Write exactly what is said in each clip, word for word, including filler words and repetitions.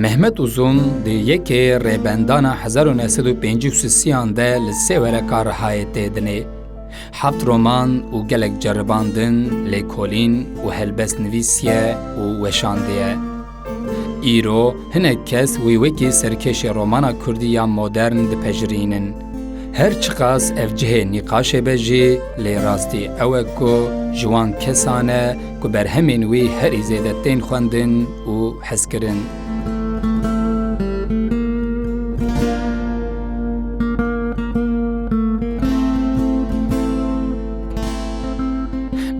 Mehmet Uzun di yekê Rêbendana hezar û neh sed û pêncî û sisiyan de li Sêwereka Rihayê tê dinê. Heft roman û gelek ceribandin, lêkolîn û helbest nivîsiye û weşandiye. Îro hinek kes wî wekî serkêşê romana kurdî ya modern dipejirînin. Her çiqas ev cihê nîqaşê be jî, lê rastî ew e ku ji wan kesan e ku berhemên wî herî zêde tên xwendin û hezkirin.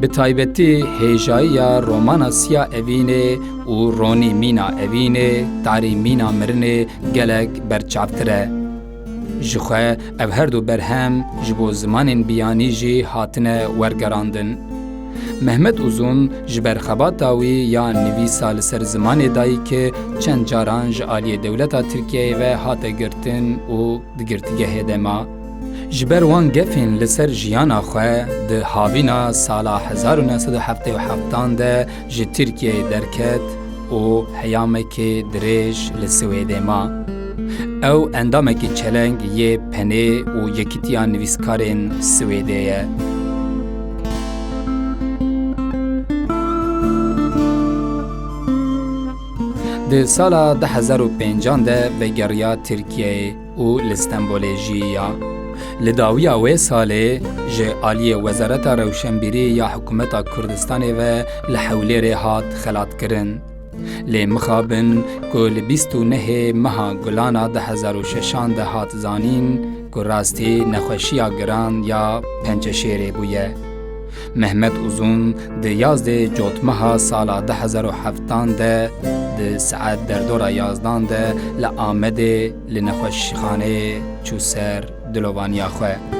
Bi taybetî hêjayiya romana Siya Evînê û Ronî Mîna Evînê, Tarî Mîna Mirinê gelek berçavtir e. Ji xwe ev her du berhem ji bo zimanên biyanî jî hatine wergerandin. Mehmet Uzun ji ber xebata wî ya nivîsa li ser zimanê dayîkê çend caran ji aliyê dewleta Tirkiyeyê ve hate girtin û di girtîgehê de ma. Ji ber wan gefên li ser jiyana xwe di havîna sala hezar û neh sed û heftê û heftan de ji Tirkiyeyê derket û heyamekê dirêj li Swêdê ma. Ew endamekî çeleng yê penê û Yekîtiya Nivîskarên Swêdê ye. Di sala du hezar û pêncan de vegeriya Tirkiyeyê û li Stenbolê jiyiya. Li dawiya wê salê ji aliyê Wezareta Rewşenbîrî ya Hikûmeta Kurdistanê ve li Hewlêrê hat xelatkirin. Lê mixabin ku li bîst û nehê meha Gulana du hezar û şeşan de hat zanîn ku rastî nexweşiya giran ya pençeşêrê bûye. Mehmet Uzun di yazdê Cotmeha sala du hezar û heftan de di saet derdora yazdan de li Amedê li nexweşxaneyê çû ser dilovaniya xwe.